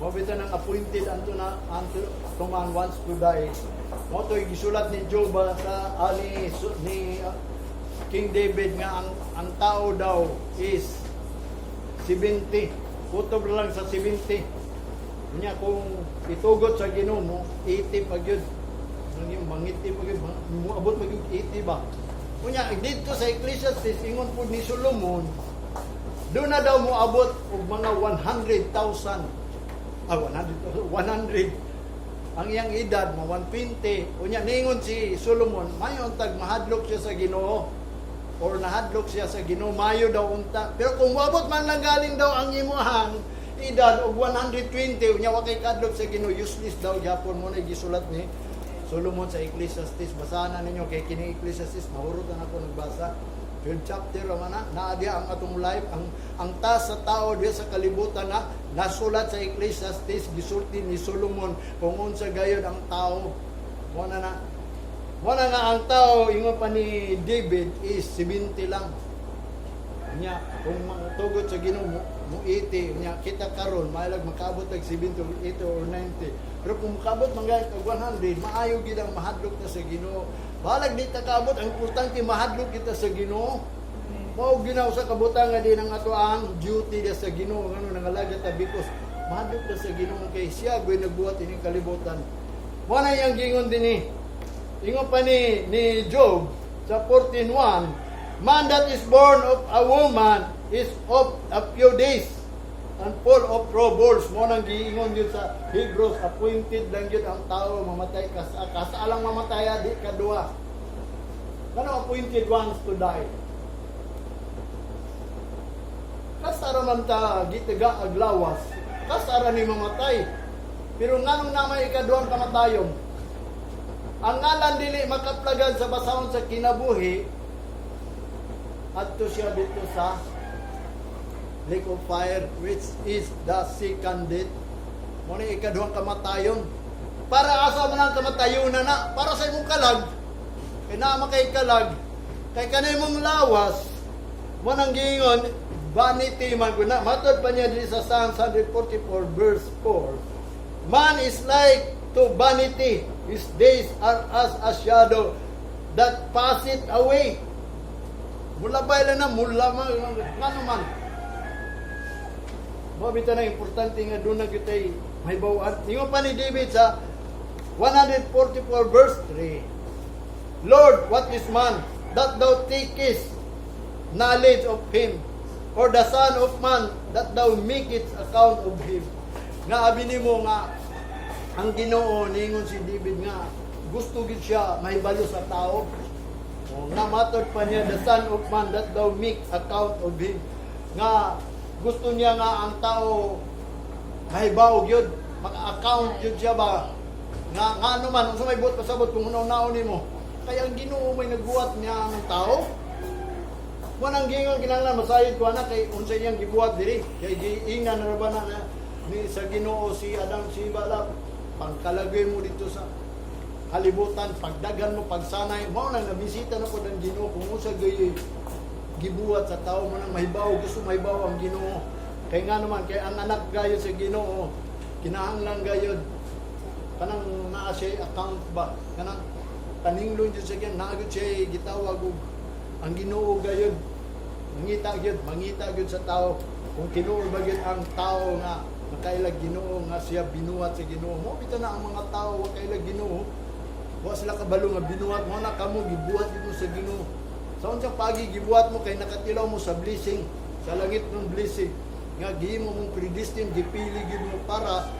Mao bitaw nang appointed unto na unto to man once to die. Mao to'y gisulat ni Job ba sa ni King David nga ang tao daw is 70. Kutob lang sa 70. Nya kung itugot sa Ginoo mo, 80 pa gyud. Nang yung mangiti pa gyud, moabot pa gyud 80 ba. Unya dito sa Ecclesiastes, ingon pud ni Solomon, doon na daw moabot og mga 100,000. Ah, 100, 100 ang iyang edad, ma 120. Unya ningon si Solomon, mayo untag mahadlok siya sa Ginoo or nahadlok siya sa Ginoo, mayo daw unta. Pero kung moabot man lang galing daw ang imuhang edad og 120, unya wa kay kadlok sa Ginoo, useless daw gyapon. Mo na gisulat ni Solomon sa Ecclesiastes. Basahan na ninyo kay kini Ecclesiastes mahurot na ako nagbasa. 12 chapter ra man na. Naa diha ang atong life, ang task sa tao diha sa kalibutan na nasulat sa Ecclesiastes, gisulti ni Solomon kung unsa gayud ang tao. Mo na na. Mo na nga ang tao, ingon pa ni David, is 70 lang. Nya, kung matugot sa Ginoo mo 80, nya kita karon maalag makaabot og 70, 80 or 90. Pero kung makaabot man gani og 100, maayo gid ang mahadlok ta sa Ginoo. Balag di ta kaabot, ang importante mahadlok kita sa Ginoo. Mao ginaw sa kabutang nga din ang ato ang duty dia sa Ginoo, ngano nangalaga ta, because mahadlok ta sa Ginoo kay siya goy nagbuhat ining kalibutan. Mo na iyang gingon dinhi. Ingon pa ni Job sa 14:1, "Man that is born of a woman is of a few days and full of troubles." Mo nang giingon yun sa Hebrews, appointed lang yun ang tao mamatay kasa kasa lang mamatay, di kadua. Kano appointed once to die? Kasara man ta gitaga aglawas, kasara ni mamatay. Pero nganong namay ikaduhang kamatayon? Ang ngalan dili makaplagan sa basahon sa kinabuhi, adto siya dito sa lake of fire, which is the second death. Mo ni ikaduhang kamatayon. Para asa man ang kamatayon na? Para sa imong kalag. Kay naa kay kalag. Kay kanay mong lawas, mo nang giingon, vanity man ko na. Matod pa niya diri sa Psalms 144 verse 4. "Man is like to vanity. His days are as a shadow that passeth away." Mulabay lang na, mula man, ngano man. Mao bitaw na importante nga doon na kita'y mahibaw-an. Ingon pa ni David sa 144 verse 3, "Lord, what is man that thou takest knowledge of him? Or the son of man that thou makest account of him?" Nga abi nimo nga ang Ginoo, ningon si David nga gusto gid siya mahibalo sa tao. O, nga matod pa niya, "The son of man that thou make account of him." Nga gusto niya nga ang tao mahibaw gyud, maka-account gyud siya ba. Nga ngano man, unsa may buot pasabot kung hunaw-naon nimo? Kaya ang Ginoo may nagbuhat niya ang tao. Mo nang gingon kinahanglan masayod ko ana kay unsa iyang gibuhat diri. Kay giingnan na ra ba na ni sa Ginoo si Adam, si Bala, pangkalagay mo dito sa kalibutan, pagdagan mo, pagsanay, mao nang nabisita na po ng Ginoo kung unsa gayud gibuhat sa tao. Mo nang mahibaw, gusto mahibaw ang Ginoo. Kay nga naman, kay ang anak gayud sa Ginoo, kinahanglan gayud kanang naa siya account ba, kanang paninglon jud sa Ginoo, naa gyud siya gitawag og ang Ginoo gayud mangita gyud sa tao kung tinuod ba gyud ang tao nga makailag Ginoo, nga siya binuhat sa Ginoo. Mo bitaw na ang mga tao wa kailag Ginoo, wa sila kabalo nga binuhat mo na kamo, gibuhat gyud mo sa Ginoo. Sa unsang pagi gibuhat mo? Kay nakatilaw mo sa blessing, sa langit ng blessing nga gihimo mong predestined, gipili gyud mo para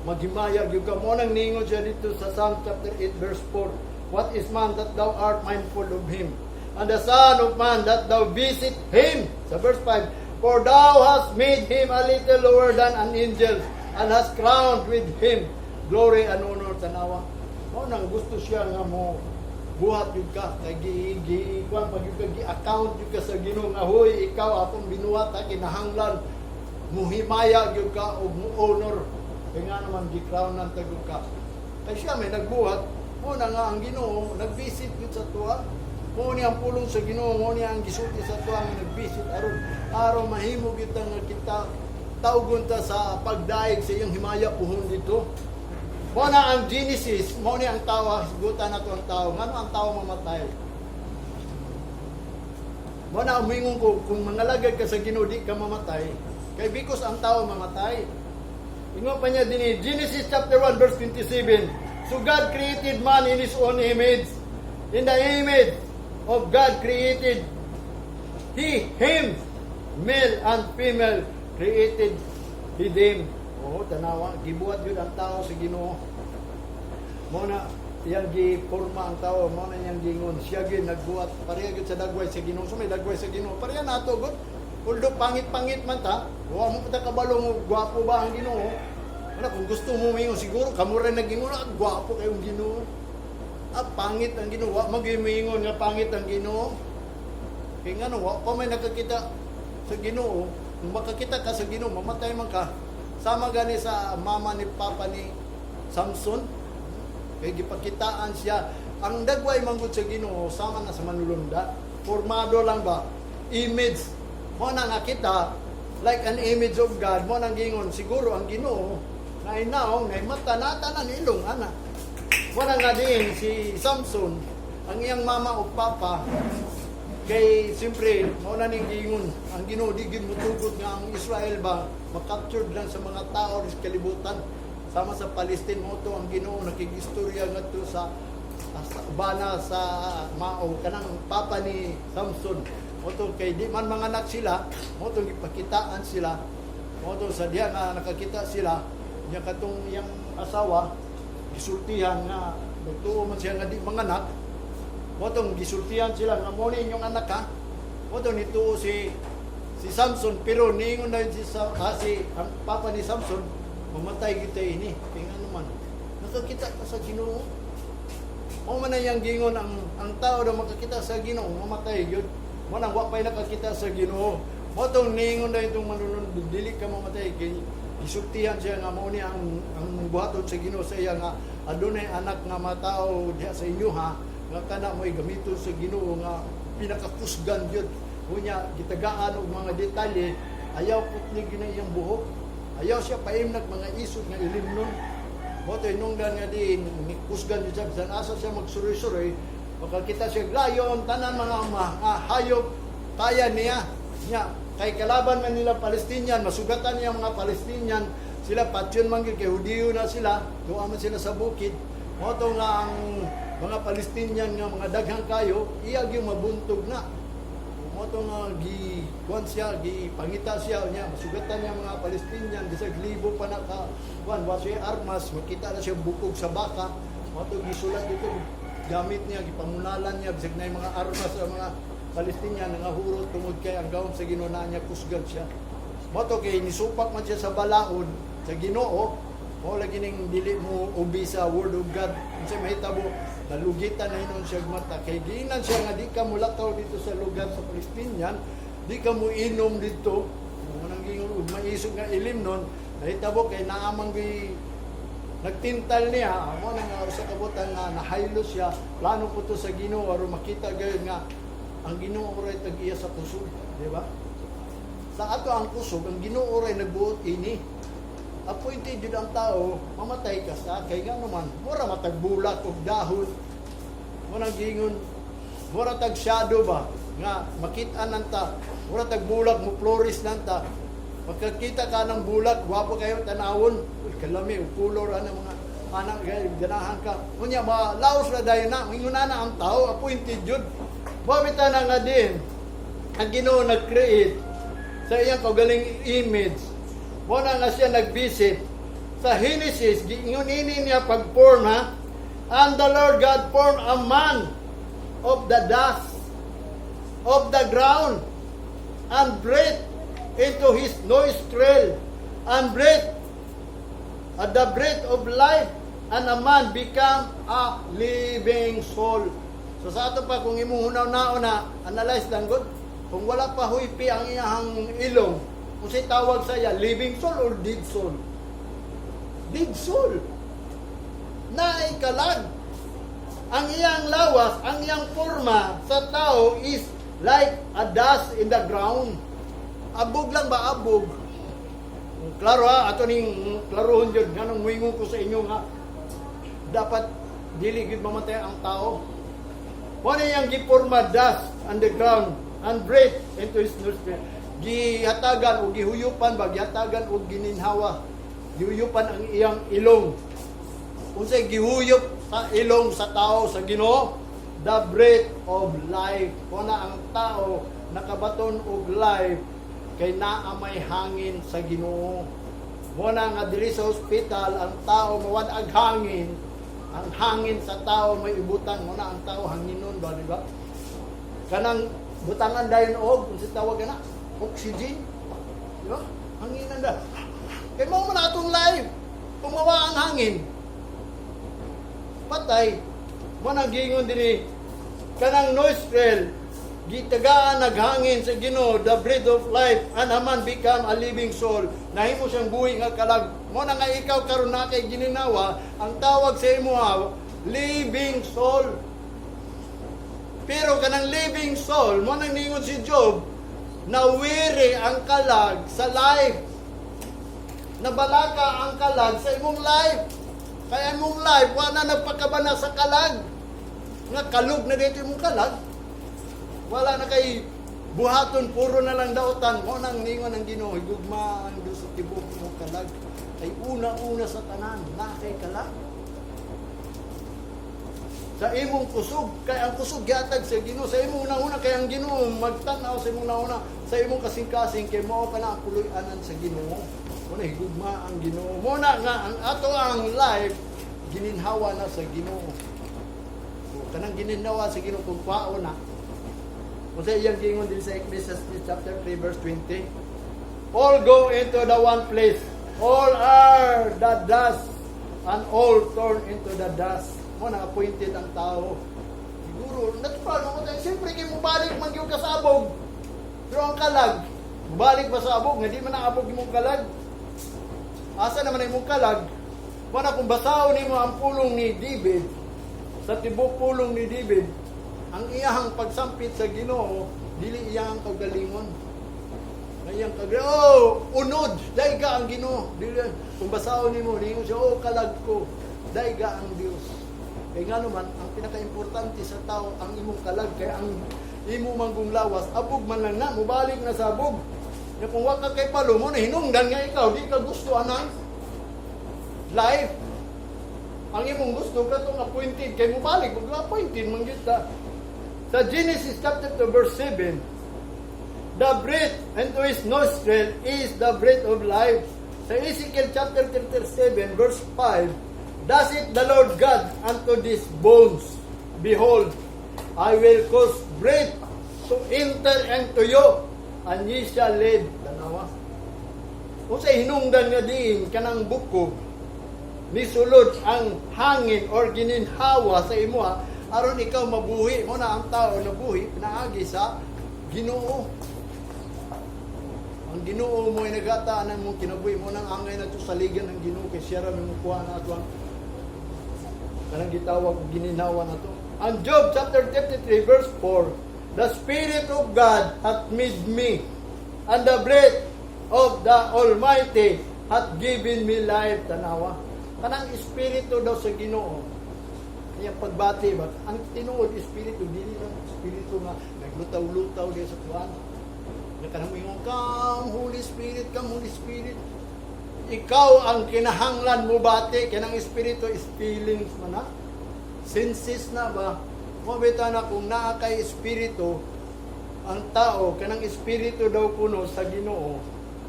maghimaya gyud ka. Mo nang ningon siya dito sa Psalm chapter 8 verse 4, "What is man that thou art mindful of him, and the son of man that thou visit him?" Sa verse 5, "For thou hast made him a little lower than an angel and hast crowned with him glory and honor." Tanawa, mo nang gusto siya nga mo buhat gyud ka kay gi gi kuan pag gyud ka, gi-account gyud ka sa Ginoo nga, "Hoy, ikaw akong binuhat ha." Kinahanglan muhimaya gyud ka ug mo honor kay nga naman gi-crownan ta gyud ka kay siya may nagbuhat mo na. Nga ang Ginoo nagvisit gyud sa tuwa. Mo ni ang pulong sa Ginoo, mo ni ang gisulti sa tuwa nga nagvisit aron aron mahimo gyud ta nga kita Tawgon ta sa pagdaig sa iyang himaya puhon dito. Mao na ang Genesis, mao ni ang tao, hisgutan nato ang tao. Ngano ang tao mamatay? Mao na umingon ko, kung mangalagad ka sa Ginoo, di ka mamatay. Kay because ang tao mamatay. Ingon pa niya din, Genesis chapter 1 verse 27. "So God created man in His own image. In the image of God created He him. Male and female created He them." Oh, tanawa, gibuhat gyud ang tao sa Ginoo. Mao na iyang giporma ang tao, mao na iyang gingon. Siya gyud nagbuhat, pareha gyud sa dagway sa Ginoo. So may dagway sa Ginoo. Pareha nato gud. Although pangit-pangit man ta, wa mo pa ta kabalo mo gwapo ba ang Ginoo. Wala, kung gusto mo mingon siguro kamo ra nagingon, "Ah, gwapo kayong Ginoo. Ah, pangit ang Ginoo." Wa mag-mingon nga pangit ang Ginoo. Kay ngano, wa pa may nakakita sa Ginoo. Kung makakita ka sa Ginoo, mamatay man ka. Sama gani sa mama ni papa ni Samson. Kay gipakitaan siya. Ang dagway manggod sa Ginoo sama na sa manulunda. Formado lang ba? Image. Mo na nga kita like an image of God. Mo nang gingon siguro ang Ginoo na inaong, na mata, na tanan, ilong ana. Mo na nga din si Samson, ang iyang mama o papa, kay siyempre mao na ning giingon ang Ginoo, di gyud motugot nga ang Israel ba makaptured lang sa mga tao sa kalibutan sama sa Palestine. Mo to ang Ginoo nakigistorya ngadto sa bana sa mao kanang papa ni Samson. Mo to kay di man manganak sila, mo to gipakitaan sila. Mo to sa diha nga nakakita sila nya, katong iyang asawa gisultihan nga nagtuo man siya nga di manganak. Mo tong gisultihan sila nga mo ni inyong anak ha. Mo to nituo si Samson, pero niingon na si ang papa ni Samson, "Mamatay kita ini." Kay ngano man nakakita ka sa Ginoo. Mo man na iyang gingon, ang tao daw makakita sa Ginoo mamatay gyud. Mo nang wa pay nakakita sa Ginoo. Mo tong niingon na itong manunod, "Dili ka mamatay," kay gisultihan siya nga mao ni ang buhaton sa Ginoo sa iya nga adunay anak nga matao diha sa inyo ha, nga kana mo'y gamiton sa Ginoo nga pinakakusgan gyud. Unya gitagaan og mga detalye, ayaw putli gyud na iyang buhok, ayaw siya paimnag mga isod nga ilimnon. Mo to inungdan nga din ni kusgan gyud siya, bisan asa siya magsuroy-suroy, makakita siya layon, tanan mga hayop kaya niya. Nya kay kalaban man nila Palestinian, masugatan niya mga Palestinian, sila patyon man gyud kay Hudiyo na sila, duwa man sila sa bukid. Mo to nga ang mga Palestinian nga mga daghang kayo, iya gyud mabuntog na. Mo to nga gi kuan siya, gi pangita siya niya, masugatan niya mga Palestinian, bisag libo pa na ka kuan, wa siya armas, makita na siya bukog sa baka. Mo to gisulat dito, gamit niya, gipamunalan niya bisag na mga armas sa mga Palestinian, nangahurot tungod kay ang gahom sa Ginoo na niya, kusgan siya. Mo to kay nisupak man siya sa balaod sa Ginoo. Mo lagi ning dili mo ubi sa word of God. Unsay mahitabo, nalugitan na hinon siya mata kay giingnan siya nga di ka mulakaw dito sa lugar sa Palestinian, di ka mo inom dito. Mo nang gingon og maisog nga ilimnon, nahitabo kay naamang gi nagtintal niya. Mo nang nga usa ka butang nga nahaylo siya, plano po to sa Ginoo aron makita gayon nga ang Ginoo ray tag-iya sa kusog, di ba? Sa ato ang kusog, ang Ginoo ray nagbuot ini. Appointed jud ang tao, mamatay ka sa kay nga naman mura matag bulak og dahon. Mo nang giingon, mura tag shadow ba nga makita nang ta, mura tag bulak mo flourish lang ta. Makakita ka ng bulak, gwapo kayo tanawon. Uy, kalami og color ana, mga anak gay ganahan ka. Unya ma laos ra dayon na, ingon na ang tao, appointed jud. Bamita na nga din ang Ginoo nag-create sa iyang kaugaling image. Mo na nga siya nag-visit sa Genesis, giingon ini niya pag-form ha. "And the Lord God formed a man of the dust of the ground and breathed into his nostril and breathed the breath of life, and a man become a living soul." So sa ato pa, kung imong hunaw na analyze lang gud, kung wala pa huypi ang iyang ilong, kung say tawag sa iya, living soul or dead soul? Dead soul. Naay kalag. Ang iyang lawas, ang iyang forma sa tao is like a dust in the ground. Abog lang ba, abog? Klaro ha, ato ning klarohon jud nganong moingon ko sa inyo nga dapat dili gyud mamatay ang tao. Mao na iyang giporma dust on the ground and breathed into his nostril. Gihatagan o gihuyupan ba, gihatagan og gininhawa. Gihuyupan ang iyang ilong. Unsay gihuyop sa ilong sa tao sa Ginoo? The breath of life. Mao na ang tao nakabaton og life kay naa may hangin sa Ginoo. Mao na nga diri sa ospital ang tao mawad-ag hangin, ang hangin sa tao may ibutang. Mao na ang tao hanginon ba, di ba? Kanang butangan dayon og unsa tawag ana? Oxygen. Di ba? Hanginan da. Kay mao man atong life. Kung mawa ang hangin, patay. Mao nang giingon dinhi kanang nostril gitagaan naghangin sa Ginoo, the breath of life, and a man become a living soul. Nahimo siyang buhi nga kalag. Mao na nga ikaw karon na kay gininawa, ang tawag sa imo ha, living soul. Pero kanang living soul mo, nang ningon si Job, nawiri ang kalag sa life, nabalaka ang kalag sa imong life, kaya imong life wala na nagpakabana sa kalag nga kalug na dito imong kalag, wala na kay buhaton, puro na lang dautan. Mo nang ningon ang Ginoo, higugma ang Dios sa tibuok mo kalag, ay una-una sa tanan na kay kalag sa imong kusog, kay ang kusog gihatag sa Ginoo sa imong una-una, kay ang Ginoo magtan-aw sa imong una sa imong kasing-kasing, kay mao ka na ang puloy-anan sa Ginoo. Mo na higugma ang Ginoo. Mo na nga ang ato ang life gininhawa na sa Ginoo. So, kanang gininhawa sa Ginoo kung kwao na. Unsa iyang giingon din sa Ecclesiastes chapter 3 verse 20? All go into the one place. All are the dust and all turn into the dust. Mo na appointed ang tao. Siguro, natural mo tayo. Siyempre, kay mo balik man gyud ka sa abog. Pero ang kalag, balik ba sa abog? Nga di man naabog imong kalag. Asa naman ang imong kalag? Mo na kung basahon nimo ang pulong ni David, sa tibok pulong ni David, ang iyahang pagsampit sa Ginoo, dili iyang kaugalingon. Nga iyang kaugalingon, oh, unod, daiga ang Ginoo. Dili, kung basahon nimo, ningon siya, "Oh, kalag ko, daiga ang Dios." Kaya nga naman, ang pinaka-importante sa tao, ang imong kalag, kaya ang imo manggong lawas, abog man lang na, mubalik na sa abog. Ya kung wa ka kay palo mo, na hinungdan nga ikaw, di ka gusto anang life. Ang imong gusto katong appointed kay mubalik ug appointed man gyud ta. Sa Genesis chapter 2 verse 7, the breath into his nostril is the breath of life. Sa Ezekiel chapter 37 verse 5, thus saith the Lord God unto these bones, behold, I will cause breath to enter into you, and ye shall live. Tanawa. Kung sa hinungdan nga diin kanang bukog, nisulod ang hangin or gininhawa sa imuha aron ikaw mabuhi. Mo na ang tao nabuhi pinaagi sa Ginoo. Ang Ginoo mo ay nagataan ng mong kinabuhi. Mo nang angay na to saligan ng Ginoo kay siya ra may mukuha na ato ang kanang gitawag og gininhawa na to. Ang Job chapter 33 verse 4, the Spirit of God hath made me, and the breath of the Almighty hath given me life. Tanawa. Kanang espiritu daw sa Ginoo. Iyang pagbati ba? Ang tinuod espiritu dili lang espiritu nga naglutaw-lutaw diya sa tuwan. Nga kanang moingon, "Come Holy Spirit, come Holy Spirit." Ikaw ang kinahanglan mo bati kanang espiritu is feelings man na. Senses na ba? Mo bitaw na kung naa kay espiritu ang tao, kanang espiritu daw kuno sa Ginoo.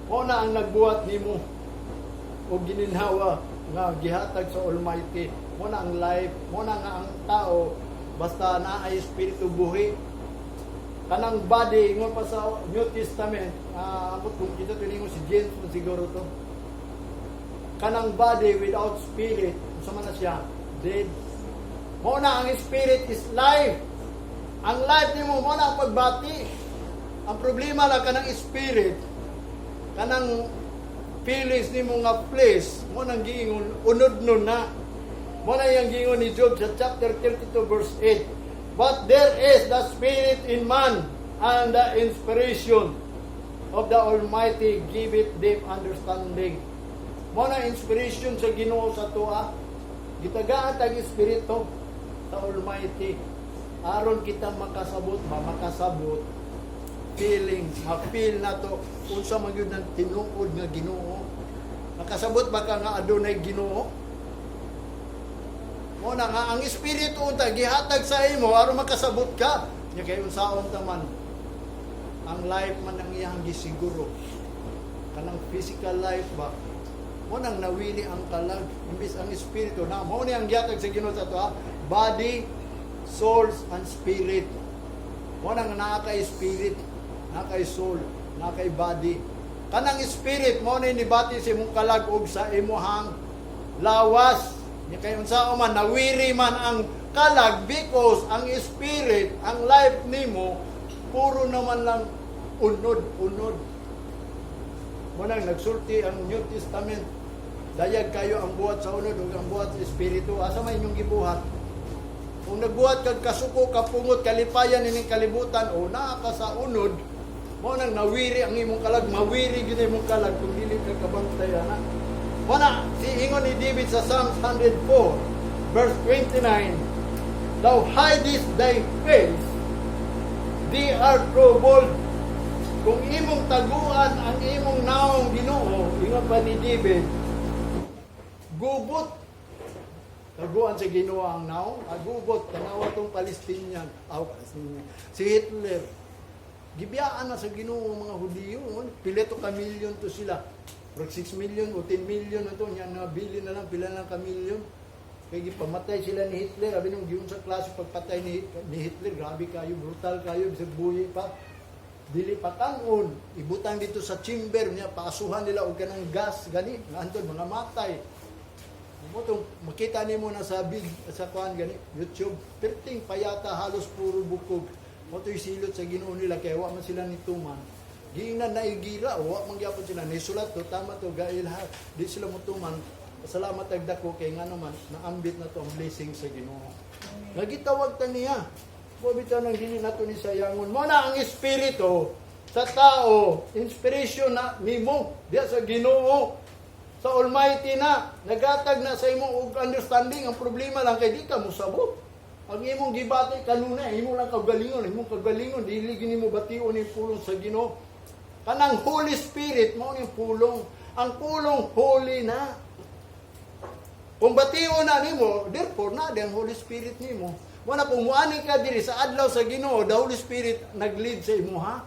Mo na ang nagbuhat nimo o gininhawa nga gihatag sa Almighty. Mo na ang life, mo na nga ang tao basta naa ay espiritu, buhi. Kanang body, ingon pa sa New Testament, ambot kung kita tiningon si James man siguro to. Kanang body without spirit, unsa man na siya? Dead. Mo na ang spirit is life. Ang life nimo mo na ang pagbati. Ang problema lang kanang spirit, kanang feelings nimo nga flesh, mo nang giingon unod nun na. Mo na iyang giingon ni Job sa chapter 32 verse 8. But there is the spirit in man and the inspiration. of the Almighty giveth them understanding." Mao na inspiration sa Ginoo sa atoa. Gitagaan tag espiritu sa Almighty aron kita makasabot ba, makasabot feelings, ma-feel na to unsa man gyud ang tinuod nga Ginoo. Nakasabot ba ka nga adunay Ginoo? Mao na nga ang espiritu unta gihatag sa imo aron makasabot ka. Nya kay unsaon ta man, ang life man ang iyang gisiguro. Kanang physical life ba? Mao nang nawili ang kalag imbis ang espiritu na mao ni ang gihatag sa Ginoo sa ato, ha? Body, souls and spirit. Mao nang naa kay spirit, naa kay soul, naa kay body. Kanang spirit mao ni nibati sa imong kalag ug sa imuhang lawas. Nya kay unsa man, nawiri man ang kalag because ang spirit, ang life nimo puro naman lang unod, unod. Mao nang nagsulti ang New Testament. Dayag kayo ang buhat sa unod ug ang buhat sa espiritu. Asa may inyong gibuhat? Kung nagbuhat kag kasuko, kapungot, kalipayan ining kalibutan o naa ka sa unod, mao nang nawiri ang imong kalag, mawiri gyud imong kalag kung dili ka kabantay ana. Mao na si ingon ni David sa Psalms 104 verse 29, "Thou hidest thy face, they are troubled." Kung imong taguan ang imong naong, Ginoo, ingon pa ni David, gubot. Taguan sa Ginoo ang naong, agubot, tanawa tong Palestinian, aw Palestinian, si Hitler. Gibiyaan na sa Ginoo ang mga Hudiyo, pila to ka million to sila. Murag 6 million o 10 million na to, nya nabili na lang pila lang ka million. Kay gipamatay sila ni Hitler, abi nung giun sa klase pagpatay ni Hitler, grabe kayo, brutal kayo, bisag buhi pa. Dili pa kanon, ibutang dito sa chamber niya, paasuhan nila og kanang gas gani, nga antod mga matay. Mao tong makita nimo na sa big sa kuan gani YouTube, perting payata, halos puro bukog. Mao to'y silot sa Ginoo nila kay wa man sila nituman. Giingnan na igira, wa man gyapon sila nisulat to, tama to gail ha. Di sila motuman. Salamat ag dako kay ngano man naambit na to ang blessing sa Ginoo. Nga gitawag ta niya. Mo bitaw nang dili nato ni sayangon. Mao na ang espiritu sa tao, inspiration na nimo diya sa Ginoo, sa Almighty na nagatag na sa imo og understanding. Ang problema lang kay di ka mosabot. Ang imong gibati kanunay imo lang kagalingon, imong kagalingon, dili gini mo bation ni pulong sa Ginoo. Kanang Holy Spirit mao ni pulong, ang pulong holy na. Kung bation na nimo, therefore na ang Holy Spirit nimo. Mao na kung muani ka diri sa adlaw sa Ginoo, the Holy Spirit nag-lead sa imo, ha.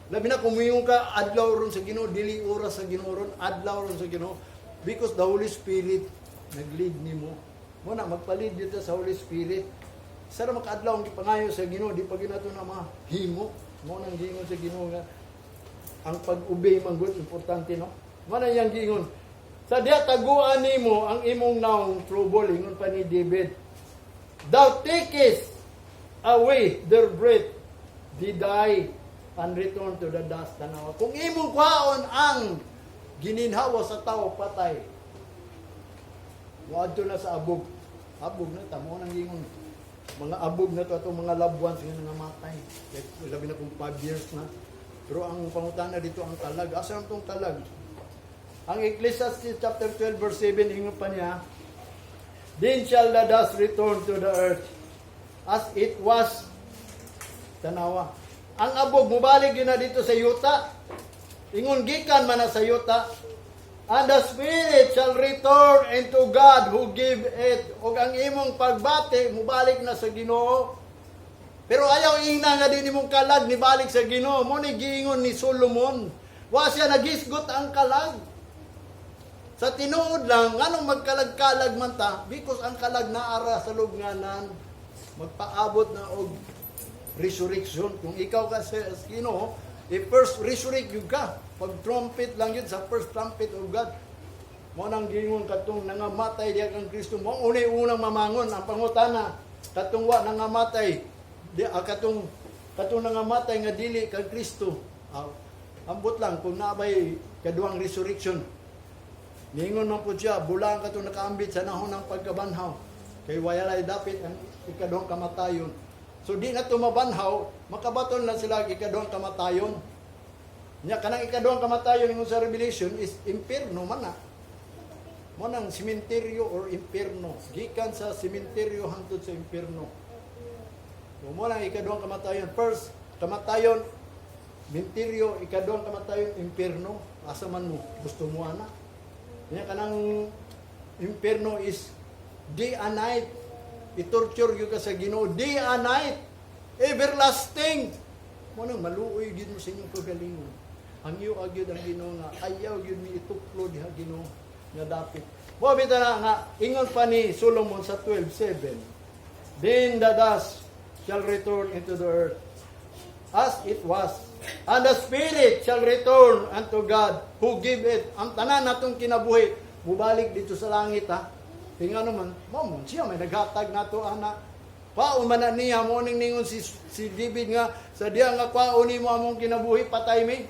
Labi na kung muingon ka adlaw ron sa Ginoo, dili oras sa Ginoo ron, adlaw ron sa Ginoo. Because the Holy Spirit nag-lead nimo. Mao na magpa-lead dito sa Holy Spirit. Sa ra makaadlaw ang gipangayo sa Ginoo, di pa ginato na mahimo. Mao nang giingon sa Ginoo nga ang pag-obey man gud importante, no. Mao na iyang giingon. Sa diya taguan nimo ang imong naong, trouble, ingon pa ni David. "Thou takest away their breath, they die and return to the dust." Tanawa. Kung imong kwaon ang gininhawa sa tao, patay. Moadto na sa abog. Abog na, tamo nang ingon. Mga abog na to atong mga loved ones nga nangamatay. Kaya labi na kung 5 years na. Pero ang pangutana dito ang kalag. Asa ang tong kalag? Ang Ecclesiastes chapter 12 verse 7, ingon pa niya, "Then shall the dust return to the earth as it was." Tanawa. Ang abog mubalik yun na dito sa yuta. Ingon gikan man na sa yuta. "And the spirit shall return into God who give it." Og ang imong pagbati mubalik na sa Ginoo. Pero ayaw ingna nga din imong kalag nibalik sa Ginoo. Mao ni giingon ni Solomon. Wa siya nagisgot ang kalag. Sa tinuod lang, nganong magkalag-kalag man ta? Because ang kalag naara sa lubnganan, magpaabot na og resurrection. Kung ikaw ka sa Ginoo, if first resurrect yun ka. Pag trumpet lang yun, sa first trumpet of God. Mao nang giingon katong nangamatay diya kang Kristo. Mao unay unang mamangon ang pangutana katong wa nangamatay di katong nangamatay nga dili kang Kristo. Ambot lang kung nabay kaduang resurrection. Ningon man po siya, bulaan katong nakaambit sa nahon ng pagkabanhaw. Kay walay dapit ang ikaduhang kamatayon. So di na tumabanhaw, makabaton lang sila ang ikaduhang kamatayon. Nya kanang ikaduhang kamatayon ingon sa Revelation is impierno man na. Mo nang sementeryo or impierno. Gikan sa sementeryo hangtod sa impierno. So, mo nang ikaduhang kamatayon. First, kamatayon, menteryo, ikaduhang kamatayon, impierno. Asa man mo, gusto mo ana. Nya kanang impierno is day and night. I-torture gyud ka sa Ginoo day and night. Everlasting. Mo nang maluoy gyud mo sa inyong kagalingon. Hangyo gyud ang Ginoo nga ayaw gyud mi ituklo diha, Ginoo, nga dapit. Mo bitaw na nga ingon pa ni Solomon sa 12:7. "Then the dust shall return into the earth as it was. And the spirit shall return unto God who give it." Ang tanan natong kinabuhi, mubalik dito sa langit, ha. Tinga naman, mo siya may naghatag nato ana. Kwaon man na niya mo ning ningon si David nga sa diya nga kwaon nimo among kinabuhi, patay mi.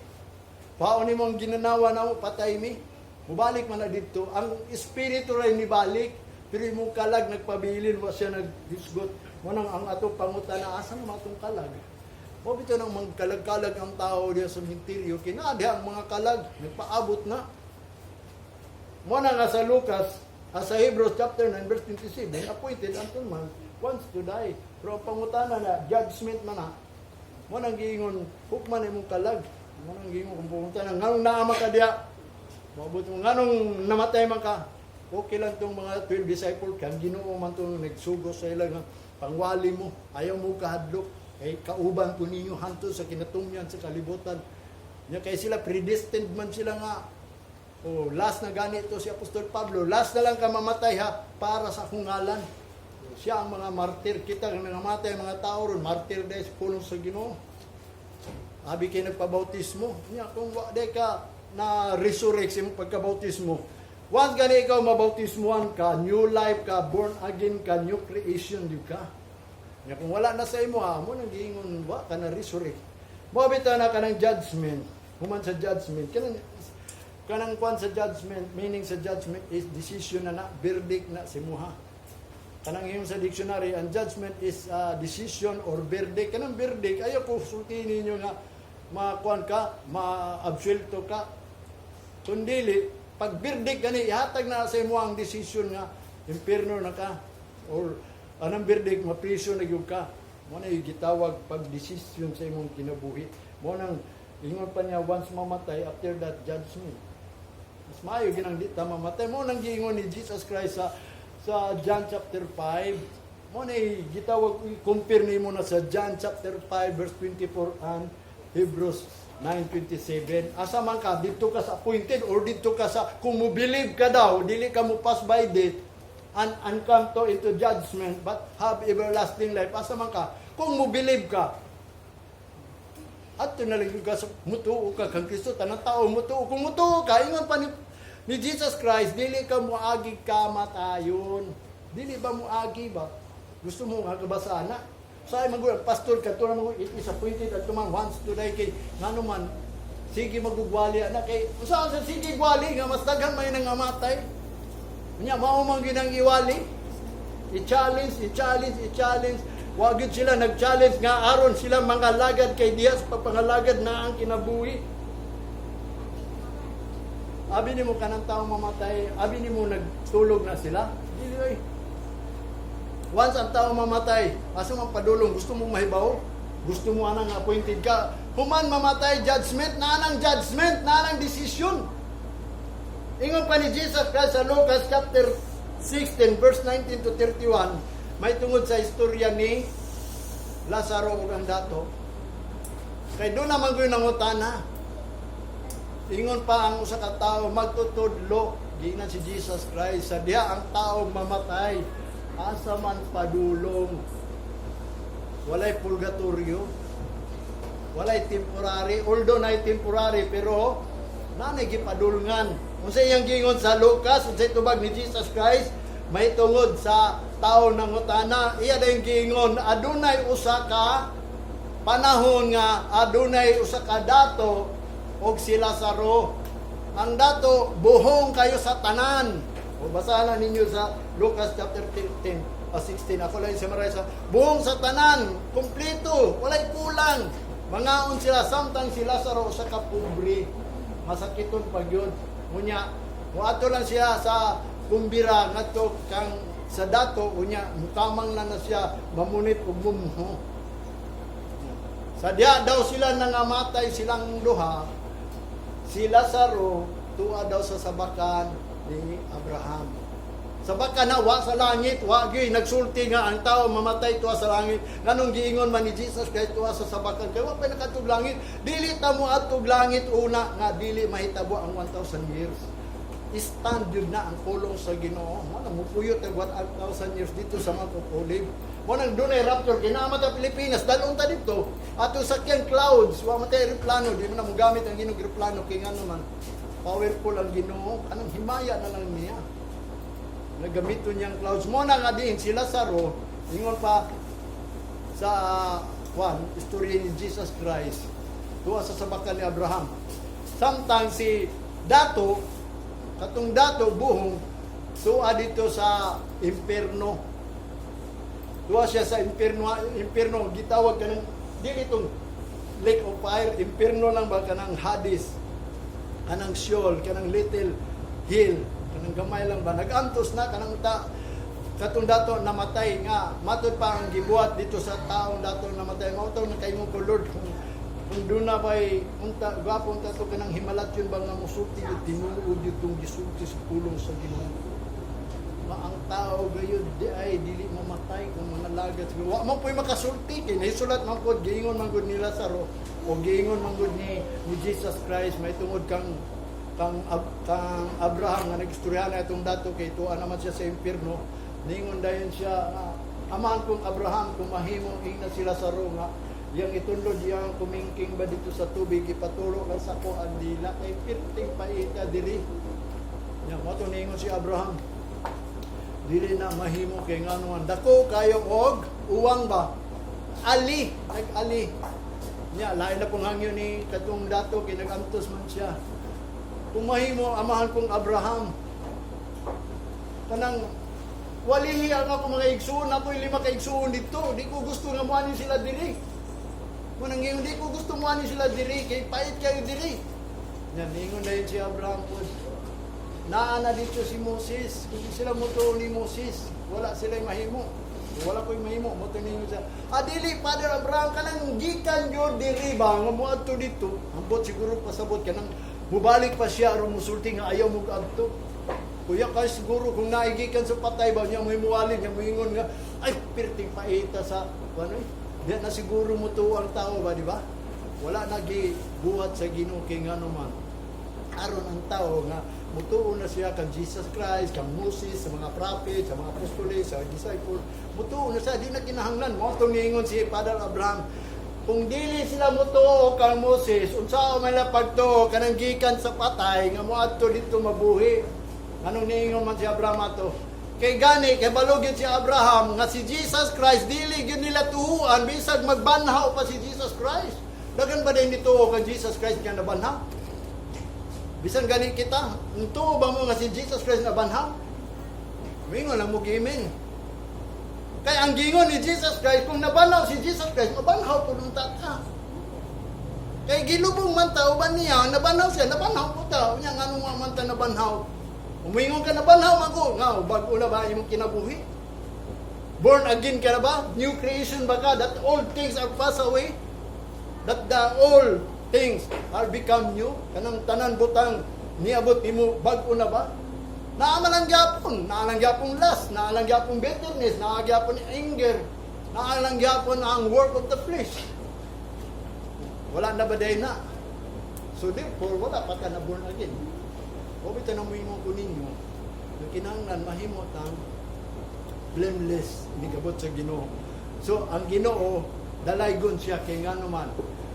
Kwaon nimo ang ginanawa namo, patay mi. Mubalik man na dito. Ang espiritu ray nibalik pero imong kalag nagpabilin, wa siya naghisgot. Mo nang ang ato pangutana, asa man atong kalag? Mo bitaw nang magkalag-kalag ang tao diya sa menteryo, kinadiha ang mga kalag nagpaabot na. Mo na nga sa Lucas, sa Hebrews chapter 9 verse 27, appointed unto man once to die. Pero ang pangutana na, judgment man na. Mo nang giingon, hukman imong kalag. Mo nang giingon kung pangutana, nganong naa man ka diya? Maabot mo, nganong namatay man ka? Okay lang tong mga 12 disciple kan Ginoo man tong nagsugo sa ila nga pangwali mo, ayaw mo kahadlok kay kauban ko ninyo hantod sa kinatumyan sa kalibutan. Nya kay sila predestined man sila nga. Oh, last na gani to si Apostol Pablo. "Last na lang ka mamatay ha para sa akong ngalan." Siya ang mga martir. Kita nga namatay ang mga tao ron, martir dahil sa pulong sa Ginoo. Abi kay nagpabautismo. Nya kung wa day ka na resurrect sa imong pagkabautismo. Once gani ikaw mabautismuhan ka, new life ka, born again ka, new creation gyud ka. Nya kung wala na sa imo ha, mo nang giingon wa ka na resurrect. Mo bitaw na kanang judgment, human sa judgment, kanang kwan sa judgment, meaning sa judgment is decision na na, verdict na si muha. Kanang iyong sa dictionary, ang judgment is decision or verdict. Kanang verdict, ayaw ko sultihin ninyo nga makuan ka, ma-absuelto ka. Kundili, pag verdict gani, ihatag na sa imo ang decision nga impierno na ka or anong verdict, mapriso na gyud ka. Mo na yung gitawag pag decision sa imong kinabuhi. Mo nang ingon pa niya, once mamatay, after that, judgment. Mas maayo ginang di ta mamatay. Mo nang giingon ni Jesus Christ sa John chapter 5. Mo na gitawag, i-compare nimo na sa John chapter 5 verse 24 and Hebrews 9:27. Asa man ka, dito ka sa appointed or dito ka sa kung mo believe ka daw, dili ka mo pass by death and come to into judgment but have everlasting life. Asa man ka? Kung mo believe ka, adto na lang ka sa mutuo ka kang Kristo, tanang tao mutuo. Kung mutuo ka, ingon pa ni Jesus Christ, dili ka moagi kamatayon. Dili ba moagi ba? Gusto mo nga kabasa na? Sa ay mag pastor ka to mo, "It is appointed unto man once to die," kay ngano man sige magugwali ana, kay usa sa sige gwali nga mas daghan may nangamatay. Nya mao man ginang iwali. I-challenge, i-challenge, i-challenge. Wa gyud sila nag-challenge nga aron sila mga lagad kay diha sa pagpangalagad na ang kinabuhi. Abi nimo kanang tao mamatay, abi nimo nagtulog na sila. Dili oy. Once ang tao mamatay, asa man padulong? Gusto mo mahibaw? Gusto mo anang appointed ka? Human mamatay, judgment na anang judgment, na anang decision. Ingon pa ni Jesus Christ sa Lucas chapter 16 verse 19 to 31, may tungod sa istorya ni Lazaro ug ang dato. Kay doon naman ko'y nangutana. Ingon pa ang usa ka tawo, "Magtutudlo," giingnan si Jesus Christ, "sa diha ang tao mamatay, asa man padulong?" Walay purgatorio. Walay temporary, although na temporary pero nanay gipadulngan. Unsa iyang giingon sa Lucas, unsay tubag ni Jesus Christ may tungod sa tao nangutana, iya dayong giingon, adunay usa ka panahon nga adunay usa ka dato og si Lazaro. Ang dato buhong kayo sa tanan. O basahan na ninyo sa Lucas chapter 15 o 16. Ako lang summarize sa buhong sa tanan, kumpleto, walay kulang. Mangaon sila samtang si Lazaro usa ka pobre, masakiton pa gyud. Unya, muadto lang siya sa kumbira ngadto kang sa dato, unya mukamang na na siya mamunit og mumho. Sa diya daw sila nangamatay silang duha, si Lazaro tuwa daw sa sabakan ni Abraham. Sabakan na wa sa langit, wa gyud nagsulti nga ang tao mamatay tuwa sa langit. Nganong giingon man ni Jesus Christ tuwa sa sabakan kay wa pa nakadtog langit? Dili ta mo adtog langit una nga dili mahitabo ang 1,000 years. Stand yun na ang pulong sa Ginoo. Mo nang mupuyo tag 1,000 years dito sa Mount of Olive. Mo nang dunay rapture kinama ta Pilipinas, dalon ta dito. Ato sakyan clouds, wa man tay eroplano, di man na mogamit ang Ginoo eroplano kay ngano man powerful ang Ginoo, kanang himaya na lang niya. Nagamito niyang clouds. Mo na nga din si Lazaro, ingon pa sa kwan, istorya ni Jesus Christ, tuwa sa sabakan ni Abraham. Samtang si Dato, katong Dato buhong, tuwa dito sa impierno. Tuwa siya sa impierno, impierno gitawag kanang dili itong lake of fire, impierno lang ba, kanang Hades, kanang Sheol, kanang little hill, kanang gamay lang ba, nagantos na kanang ta katong dato namatay nga matud pa ang gibuhat dito sa taong dato namatay. Mao to nakaingon ko, "Lord, kung duna bay unta gwapo unta to kanang himalatyon ba nga musulti gyud tinuod gyud tong gisulti sa pulong sa Ginoo nga ang tao gayud di ay dili mamatay kung manalagat." Wa man po'y makasulti kay nahisulat man pod, giingon man gud ni Lazaro o giingon man gud ni Jesus Christ may tungod kang Abraham nga nagistoryahan na itong dato kay tuwa naman siya sa impierno. Ningon dayon siya nga, "Amahan kong Abraham, kung mahimo, ingna si Lazaro nga yang itunlod yang kumingking ba dito sa tubig, ipatulo lang sa ko ang dila kay pirting paita diri." Nya mo to ningon si Abraham, "Dili na mahimo kay ngano man dako kayo og uwang ba." Ali, nag-ali. Nya lain na pong hangyo ni katong dato kay nagantos man siya. "Kung mahimo, amahan kong Abraham, kanang walihi ang ako mga igsuon, ako'y lima ka igsuon dito, di ko gusto nga muani sila diri. Munang ingon, di ko gusto muani sila diri kay pait kayo diri." Nya ningon dayon si Abraham po, "Naa na dito si Moses. Kung di sila mutuo ni Moses, wala sila mahimo. Wala ko'y mahimo." Mo ninyo siya. "Ah, dili, Father Abraham, kanang gikan gyud diri ba nga moadto dito." Ambot siguro pasabot kanang mubalik pa siya aron musulti nga ayaw mo adto. Kuya kay siguro kung naigikan sa patay ba niya mo himuwalin niya moingon nga ay pirting paita sa ano eh. Di na siguro mo ang tao ba, di ba? Wala na buhat sa Ginoo kay ngano man aron ang tao nga mutuo na siya kang Jesus Christ, kang Moses, sa mga prophet, sa mga apostoles, sa disciple, mutuo na siya, di na kinahanglan. Mo itong niingon si Father Abraham, "Kung dili sila mutuo kang Moses, unsa man la pagtuo kanang gikan sa patay nga moadto dito mabuhi?" Anong niingon man si Abraham ato? Kay gani, kay balog yun si Abraham nga si Jesus Christ dili gyud nila tuhuan bisag magbanhaw pa si Jesus Christ. Dagan ba din dito kang Jesus Christ nga nabanhaw? Bisan gani kita, tuo ba mo nga si Jesus Christ nabanhaw? Mingon lang mo gimin. Kay ang gingon ni Jesus Christ, kung nabanhaw si Jesus Christ, mabanhaw po nung tata. Kay gilubong man ta, uban niya, nabanhaw siya, nabanhaw po ta. Unya, ngano nga man ta nabanhaw? Umingon ka, nabanhaw man ko. Nga, bago na ba imong kinabuhi? Born again ka na ba? New creation ba ka? That all things are passed away? That the all things are become new? Kanang tanan butang niabot nimo, bag-o na ba? Naa man lang gyapon, naa lang gyapon lust, naa lang gyapon bitterness, naa gyapon anger, naa lang gyapon ang work of the flesh. Wala na ba day na? So therefore, wala pa ka na born again. O bitaw na mo ko ninyo, nga kinahanglan mahimo tang blameless nigabot sa Ginoo. So ang Ginoo dalaygon siya kay ngano man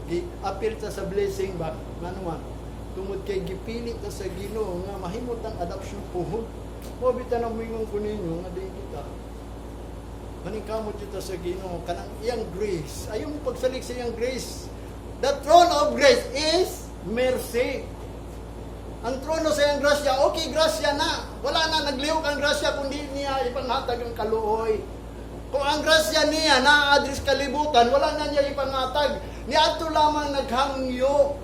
gi-apil ta sa blessing ba, ngano man tungod kay gipili ta sa Ginoo nga mahimo tang adoption puhon. Mo bitaw na moingon ko ninyo nga di kita maningkamot kita sa Ginoo kanang iyang grace. Ayaw mo pagsalig sa iyang grace. The throne of grace is mercy. Ang trono sa iyang grasya, okay, grasya na. Wala na, naglihok ang grasya kung di niya ipanghatag ang kaluoy. Kung ang grasya niya na-address kalibutan, wala na niya ipanghatag. Niadto lamang naghangyo.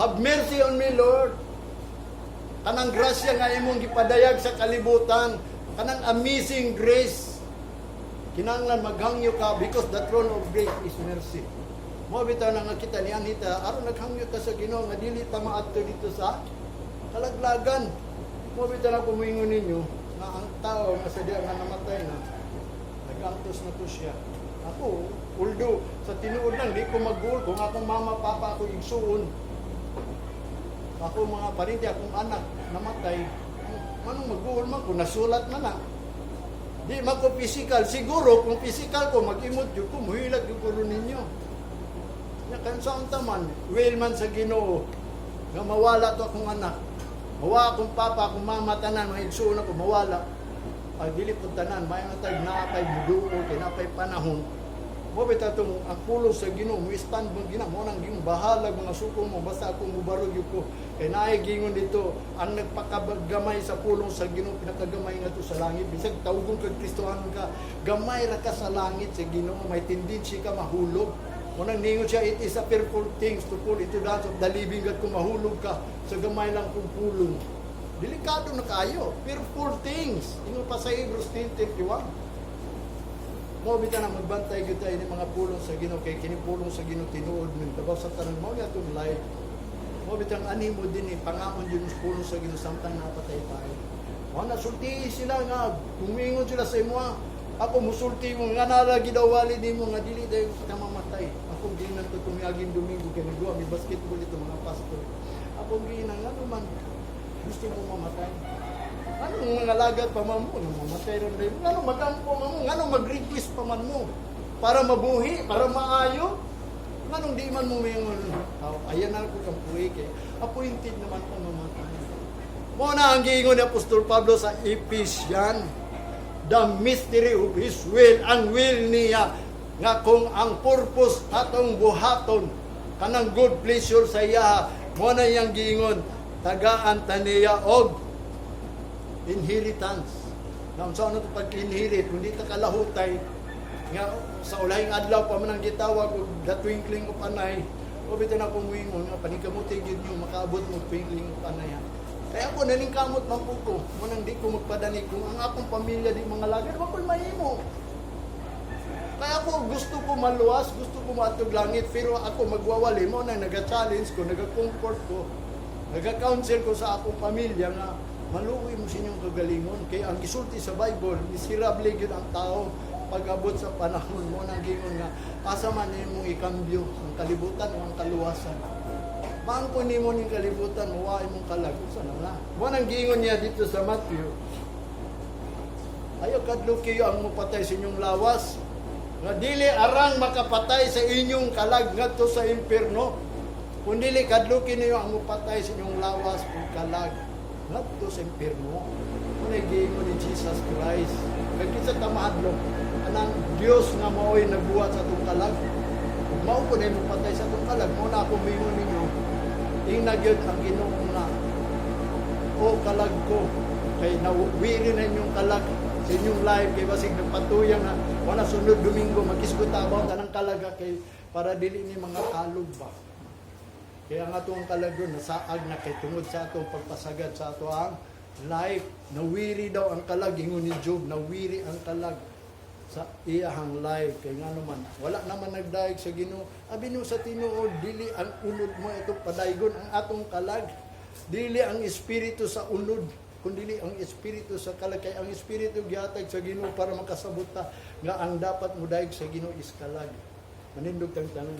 "Have mercy on me, Lord." Kanang grasya nga imong gipadayag sa kalibutan, kanang amazing grace. Kinahanglan maghangyo ka because the throne of grace is mercy. Mo bitaw na nga kita ni Anita, aron naghangyo ta sa Ginoo nga dili ta maadto dito sa kalaglagan. Mo bitaw na kumuingon ninyo nga ang tao nga sa diya nga namatay na, nagantos na to siya. Ako, although sa tinuod lang, di ko mag-goal kung akong mama, papa, ako igsuon. Ako mga parente, akong anak, namatay. Manong mag-goal man ko, nasulat man na. Di man ko physical. Siguro, kung physical ko, mag-imot yun ko, muhilag yung kulo ninyo. Nya kan sa unta man, will man sa Ginoo nga mawala to akong anak. Mawa akong papa, akong mama, tanan, mga igsuon ako, mawala. Ay, dili pud tanan, may nga tayo naa pay muduol, kay naa pay panahon. Mo bitaw tong ang pulong sa Ginoo, mo stand mo gina mo nang ging bahalag mga suko mo, basta ako mubarog gyud ko. Kay naay gingon dito, ang nagpakagamay sa pulong sa Ginoo, pinakagamay nga to sa langit. Bisag tawgon kag Kristohanon ka, gamay ra ka sa langit sa Ginoo, may tendency ka mahulog. Mo nang ningon siya, "It is a fearful things to fall into the hands of the living God." Kung mahulog ka sa gamay lang kung pulong, delikado na kayo. Fearful things. Ingon pa sa Hebrews 10:31. Mo bitaw na magbantay gyud tayo ni mga pulong sa Ginoo kay kini pulong sa Ginoo tinuod min labaw sa tanan, mao ni atong life. Mo bitang ani mo din eh, pangaon yun pulong sa Ginoo samtang napatay tayo. Mo na sulti sila nga kumingon sila sa imo. Ako musulti mo nga nalagi daw wali nimo nga dili dayon ka mamatay. Akong ginan to tumiaging Domingo kay nagduwa mi basketball ito mga pastor. Akong ginan, nga man gusto mo mamatay? Anong mga lagat pa man mo? Nang mamatay ron rin. Ngano magampo man mo? Ngano mag-request pa man mo? Para mabuhi, para maayo? Nganong di man mo mingon? Oh, ayan na ako kang puwi kay appointed naman ko mamatay. Mo na ang giingon ni Apostol Pablo sa Ephesian. The mystery of His will, ang will niya, nga kung ang purpose atong buhaton, kanang good pleasure sa iya, mo na iyang giingon, tagaan ta niya og inheritance. Na unsa ano to pag-inherit, kundi ta kalahutay, nga sa ulahing adlaw pa man ang gitawag og the twinkling of an eye. O bitaw na kung muingon nga paningkamuti gyud nyo makaabot mo twinkling of an eye. Kaya ako naningkamot man po ko, mo nang di ko magpadani kung ang akong pamilya di mga lagad, wa ko'y mahimo. Kaya ako gusto ko maluwas, gusto ko maatog langit, pero ako magwawali mo na naga-challenge ko, naga-comfort ko, naga-counsel ko sa akong pamilya nga maluoy mo sa inyong kagalingon. Kaya ang gisulti sa Bible, miserable gyud ang tao pag-abot sa panahon. Mo nang gingon nga asa man nimo ikambyo ang kalibutan o ang kaluwasan. Maangko nimo ning kalibutan, mawa imong kalag, unsa na na. Mo nang giingon niya dito sa Matthew, "Ayaw kadloki ang mupatay sa inyong lawas. Nga dili arang makapatay sa inyong kalag ngadto sa impierno. Kung dili kadloki niyo ang mupatay sa inyong lawas ug kalag ngadto sa impierno." Mo na giingon ni Jesus Christ. Kag kinsa ta mahadlok? Anang Dios nga mao'y nagbuhat sa atong kalag. Ug mao po na mupatay sa atong kalag, mo na ako mingon ninyo. Ingna gyud ang Ginoo nga, "O kalag ko," kay nawiri na inyong kalag sa inyong life kay basig nagpatuyang na wala. Sunod Domingo mag-isgot about anang kalaga kay para dili ni mga kalog ba. Kaya ang atong kalag ron nasaag na kay tungod sa atong pagpasagad sa ato ang life. Nawiri daw ang kalag, ingon ni Job, nawiri ang kalag sa iyahang life kay nga naman wala naman nagdayeg sa Ginoo. Abi no sa tinuod, dili ang unod mo ito padaygon ang atong kalag, dili ang espiritu sa unod, kundi ang espiritu sa kalag, kay ang espiritu gihatag sa Ginoo para makasabot ta nga ang dapat mo dayeg sa Ginoo is kalag. Manindog tang tanan.